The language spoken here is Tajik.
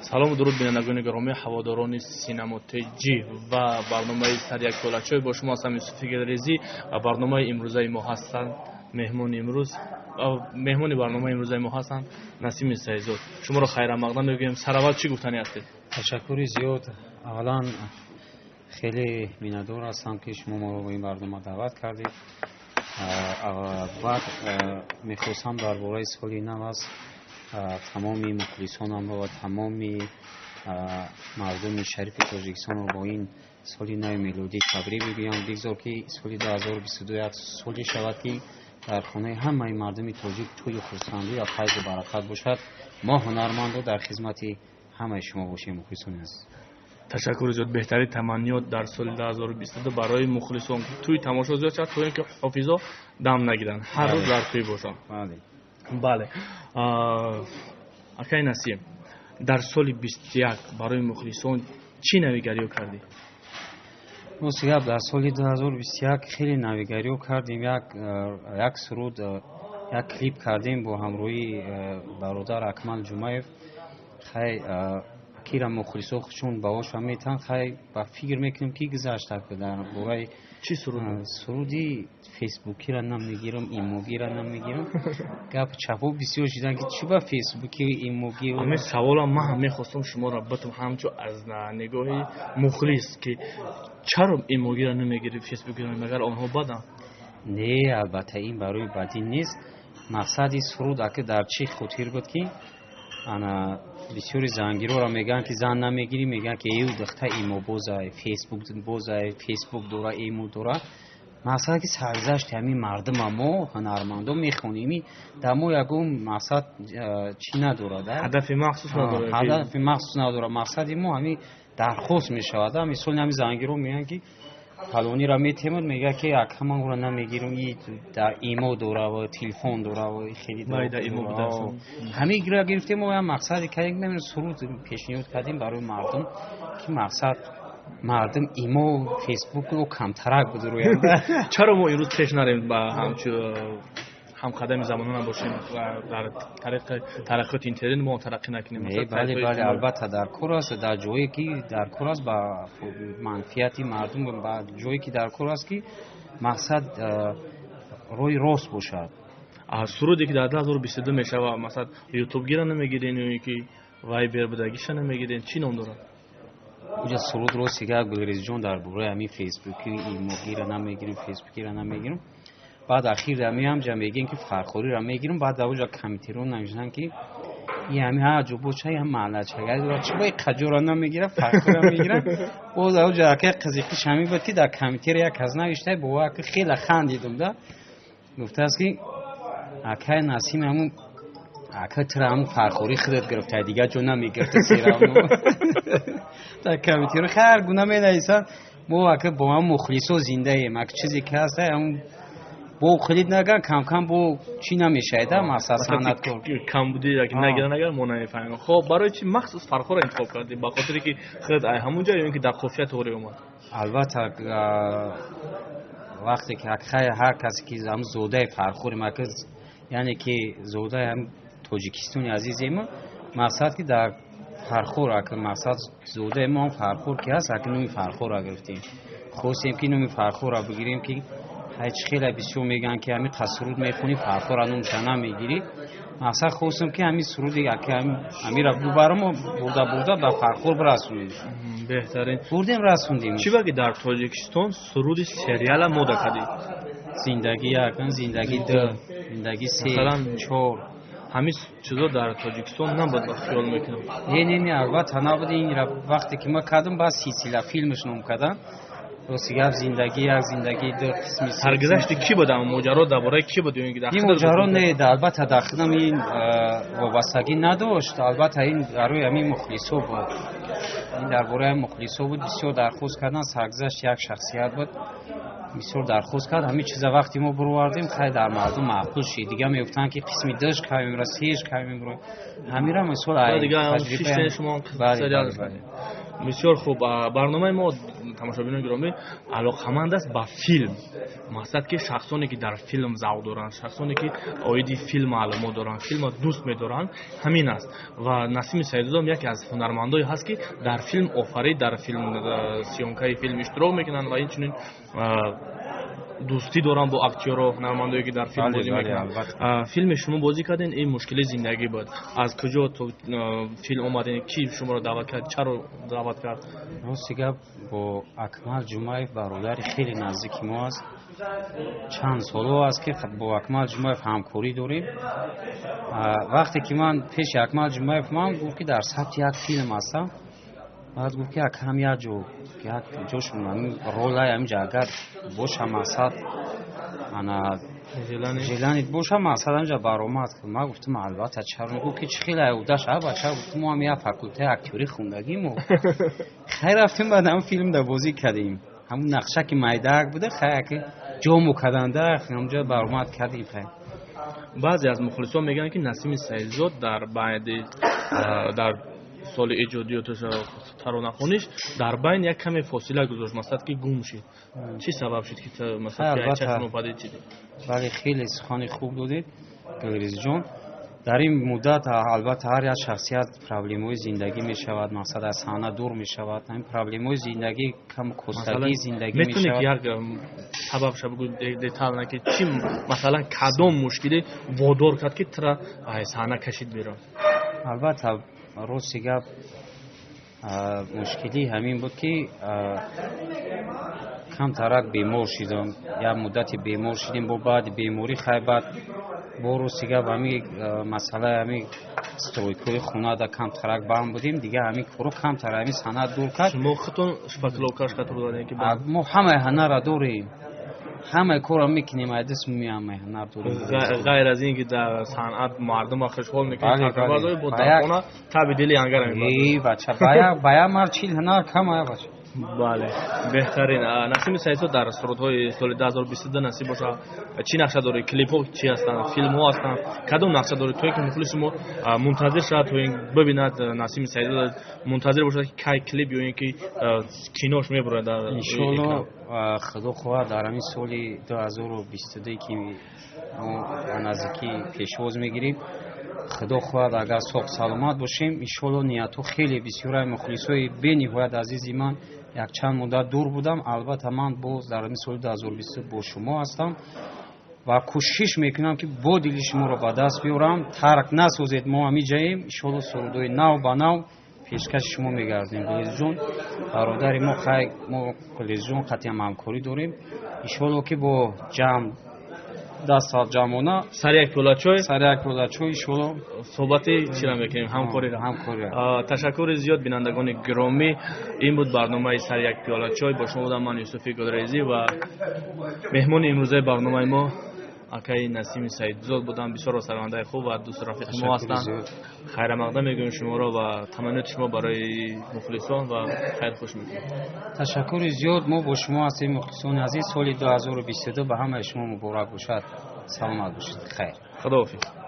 Салому дуруд, бинандагони гиромӣ, ҳаводорони Синамо ТЖ ва барномаи «Сари як пиёла чой». Бо шумо ҳастам, Юсуфи Гелрезӣ, ва барномаи имрӯзаи мо ҳастанд меҳмони имрӯз, меҳмони барномаи имрӯзаи мо ҳастанд Насими Саидзод. Шуморо хайрамақдам мегӯем. Сараввал чӣ гуфтанӣ ҳастед? Ташаккури зиёд. Аввалан, хеле миннатдор ҳастам, ки шумо моро ба ин барнома даъват кардед. Баъд мехостам дар бораи соли нав аз тамоми мухлисонамро ва тамоми мардуми шарифи Тоҷикистонро бо ин соли нави мелодӣ табрик бигӯям. Бигзор, ки соли 2022 як соле шавад, ки дар хонаи ҳамаи мардуми тоҷик тӯю хурсандӣ ва файзу баракат бошад. Мо, ҳунармандо, дар хизмати ҳамаи шумо бошем, мухлисони азиз. Ташаккури зиёд. Беҳтарин таманниёт дар соли 2022 барои мухлисон, тӯи тамошо зиёд шавад, то ин ки ҳофизо дам нагиранд, ҳар рӯз дар тӯй бошанд. Бале, акай Насим, дар соли 21 барои мухлисон чӣ навигариё кардӣ? Рости гап, дар соли 2021 хеле навигариҳо кардем. Як суруд, як клип кардем бо ҳамроҳии бародар Акмал Ҷумаев. Хай, кира мухлисо чун баҳоша метаҳанд. Хай, ба фикр мекунем, ки гузашта дар бораи Чӣ суруд? Суруди фейсбукира намегирам, имогира намегирам. Гап чапо бисёр шидан, ки чӣ ба фейсбуки, имоги. Ҳамин саволам ман ҳам мехостам шуморо битам, ҳамчун аз нигоҳи мухлис, ки чаро имогира намегирӣ, фейсбукира? Магар онҳо баданд? Не, албатта, ин барои бадӣ нест. Мақсади суруд аки дар чӣ хотир буд, ки ана бисёри зангироро мегӯянд, ки зан намегирӣ, мегӯянд, ки ю духта имобозай, фейсбук бозай, фейсбук дора, имо дора. Мақсад, ки саргузашти ҳамин мардума мо, ҳунармандо, мехонем. Дар мо ягон мақсад чӣ надорад. Ҳадафи махсус надорад. Ҳадафи махсус надорад. Мақсади мо ҳамин дархост мешавад. Мисоли, ҳамин зангиро мегӯянд, ки фалонира метемад, мегӯяд, ки ака, ман ӯро намегирам, и дар имо дора ва телефон дора ва хеле. Ҳамин гира гирифтем, мо як мақсаде кардем, суруд пешниҳод кардем барои мардум, ки мақсад мардум имо, фейсбукро камтарак будуроянд. Чаро мо имрӯз пеш нарем, ба ҳамчу ҳамқадами замона набошем ва дар тариқи тараққиёти интернет мо тараққӣ накунем? Бале, албатта, дар кор аст. Дар ҷое ки дар кор аст, ба манфиати мардум, ба ҷое ки дар кор аст, ки мақсад роҳи рост бошад. Суруде ки дар 2022 мешава, масалан, ютубгира намегирен ё ки вайбер будагиша намегирен, чӣ ном дорад? Уҷа суруд, рости гап, Гулрезиҷон, дар бораи ҳамин фейсбуки, имогира намегирем, фейсбукира намегирем. Баъд ахир меам ҷа, мегӯем, ки фархориро мегирем. Баъд дар уҷа комментиро навиштанд, ки и ҳами ҳа ҷубоча, ям маълачага дора, чӣ ба қаҷора намегира, фархора мегира. Боз дар уҷа акай қизиқиш ҳамин буд, ки дар комментиро як кас навишта, бо ака хеле хандидум да, гуфтааст, ки акай Насим, ҳамун ака тура ҳамун фархорӣ худат гирифта, дигар ҷо намегирифта серавно. Дар комментиро ҳар гуна менависанд. Мо ака бо ҳам мухлисо зиндаем. Ак чизе ки ҳаста, ҳамун бо хелид наган, камкам бо чӣ намешавад, масалан, санъаткор. Камбуди нагиран, агар мо намефаҳмем. Хоб, барои чӣ махсус фархоро интихоб кардӣ? Ба хотире ки худ ай ҳамун ҷо ё ин ки дар қофия туғри омад? Албатта, вақте ки ҳар касе ки ҳам зодаи Фархори, яъне ки зодаи ҳам Тоҷикистони азиземо, мақсад ки дар Фархор, мақсад зодаи мо ҳам Фархор ки ҳаст, аки номи Фархорро гирифтем. Хостем, ки номи Фархорро бигирем, ки ҳайчи хеле бисёр мегӯянд, ки ҳамин қад суруд мехонӣ, Фархора номша намегирӣ. Мақсад хостем, ки ҳамин суруди ҳамира бубарам, бурда бурда ба Фархор бирасонем. Беҳтарин. Бурдем, расондем. Чӣ ба ки дар Тоҷикистон суруди сериала мода кардӣ? Зиндагӣ як, зиндагӣ ду, зиндагӣ се, чор. Ҳамин чизо дар Тоҷикистон набуд, ба хиёл мекунам. Не, не, не, албатта, набуд. Ин вақте ки ма кардам, баъд силсила филмш ном кардам. Рости гап, зиндагӣ як, зиндагӣ ду, қисми. Саргузашти кӣ буд? Моҷаро дар бораи кӣ буд? Ин моҷаро не, албатта, дар худам ин вобастагӣ надошт. Албатта, ин барои ҳамин мухлисо буд, ин дар бораи мухлисо буд. Бисёр дархост кардан. Саргузашти як шахсият буд, бисёр дархост кард. Ҳамин чиза вақте мо бировардем, хай, дар мардум маъқул шид. Дига мегуфтанд, ки қисми душ кай мемира, сеш кай мемира. Ҳамира мисол. Бисёр хуб. Барномаи мо, тамошобинони гиромӣ, алоқаманд аст ба филм. Мақсад ки шахсоне ки дар филм завқ доранд, шахсоне ки оиди филм маълумот доранд, филмро дӯст медоранд, ҳамин аст. Ва Насими Саидзодам яке аз ҳунармандое ҳаст, ки дар филм офарид, дар филм съёмка и филм иштирок мекунанд ва инчунин дӯстӣ дорам бо актёро, ҳунармандое ки дар филм бозӣ мекунанд. Филме шумо бозӣ кардем, ин мушкили зиндагӣ буд. Аз куҷо то филм омадем? Ки шуморо даъват кард, чаро даъват кард? Рости гап, бо Акмал Ҷумаев, бародари хеле наздики мо аст, чанд соло аст ки бо Акмал Ҷумаев ҳамкорӣ дорем. Вақте ки ман пеши Акмал Ҷумаев, ман гуфт ки дар сабти як филм ҳастам. Баъд гуфт ки акам, як ҷо, як ҷошон ролай ҳаминҷа агар боша, мақсад ана желание боша, мақсад ҳаминҷа баромад кун. Ман гуфтам, албатта, чаро. Гуфт ки чӣ хеле аюдаш, а бача, гуфтам, мо ҳам як факултаи актёрӣ хондагимо. Хай, рафтем, баъд ҳамн филмда бозӣ кардем. Ҳамун нақша ки майдаак буда, хай, аки ҷому карданда, ҳамҷа баромад кардем, хай. Баъзе аз мухлисон мегӯянд, ки Насими Саидзод дар баъди дар соли эҷодиёташ, таронахониш дар байн як каме фосила гузошт, масалан ки гум шид. Чӣ сабаб шуд ки масалан падид шидед? Бале, хеле сухани хуб додед, Гулризҷон. Дар ин муддат, албатта, ҳар як шахсият проблемаҳои зиндагӣ мешавад, мақсад аз саҳна дур мешавад. Ҳамин проблемаҳои зиндагӣ, кам костагии зиндагӣ. Метавонед ки як сабабша бигӯ, детально, ки чӣ, масалан, кадом мушкилӣ водор кард, ки тура саҳна кашид берун? Албатта, рости гап, мушкилӣ ҳамин буд, ки камтарак бемор шидам. Як муддате бемор шидем, бо баъди беморӣ, хай, баъд бо, рости гап, ҳами масъалаи ҳами стройка ҳои хонада камтарак баҳм будем. Дига ҳамин коро камтар ҳамин санъат дур кард. Шумо худтон шпаклёвка ш катр? Ки мо ҳамаи ҳунарра дорем, ҳамаи корро мекунем, айдис ми ҳамаи ҳунар дорем. Ғайр аз ин ки дар санъат мардумро хушҳол мекунед, бо дар хона таби дили ангара. Мебаред, бача, ба як мард 40 ҳунар кам ая, бача. Бале, беҳтарин. Насими Саидзод, дар сурудҳои соли 2022 насиб боша, чӣ нақша дорӣ? Клипҳо чӣ ҳастанд, филмҳо ҳастанд, кадом нақша дорӣ, то ин ки мухлиси мо мунтазир шавад, то ин бибинад Насими Саидзод, мунтазир бошад, ки кай клип ё ин ки кинош мебурад дар? Иншоалло, худо хоҳад, дар ҳамин соли 2022, ки мо ба наздикӣ пешвоз мегирем, худо хоҳад, агар соғ саломат бошем, иншоалло, ниятҳо хеле бисёра. Мухлисои бениҳоят азизи ман, якчанд муддат дур будам. Албатта, ман боз дар ҳамин соли 2020 бо шумо ҳастам ва кӯшиш мекунам, ки бо дили шуморо ба даст биёрам. Тарк насозед, мо ҳамин ҷаем. Иншоалло, сурудҳои нав ба нав пешкаши шумо мегардем. Гулизҷон бародари мо, хай, мо Гулизҷон қатъиан ҳамкорӣ дорем. Иншоалло, ки бо ҷамъ даст ҷамъона. Сари як пиёла чой. Сари як пиёла чой, иншоалло. Суҳбати чира мекунем, ҳамкориро. Ҳамкориро. Ташаккури зиёд, бинандагони гиромӣ. Ин буд барномаи «Сари як пиёла чой». Бо шумо будам ман, Юсуфи Гулрезӣ, ва меҳмони имрӯзаи барномаи мо акаи Насими Саидзод будам. Бисёр сарондаи хуб ва дӯсту рафиқи мо ҳастанд. Хайрамақдам мегӯем шуморо ва таманниёти шумо барои мухлисон ва хайр хуш мекунем. Ташаккури зиёд, мо бо шумо ҳастем. Мухлисони азиз, соли 2022 ба ҳамаи шумо муборак бошад, саломат бошед, хайр. Худоҳофиз.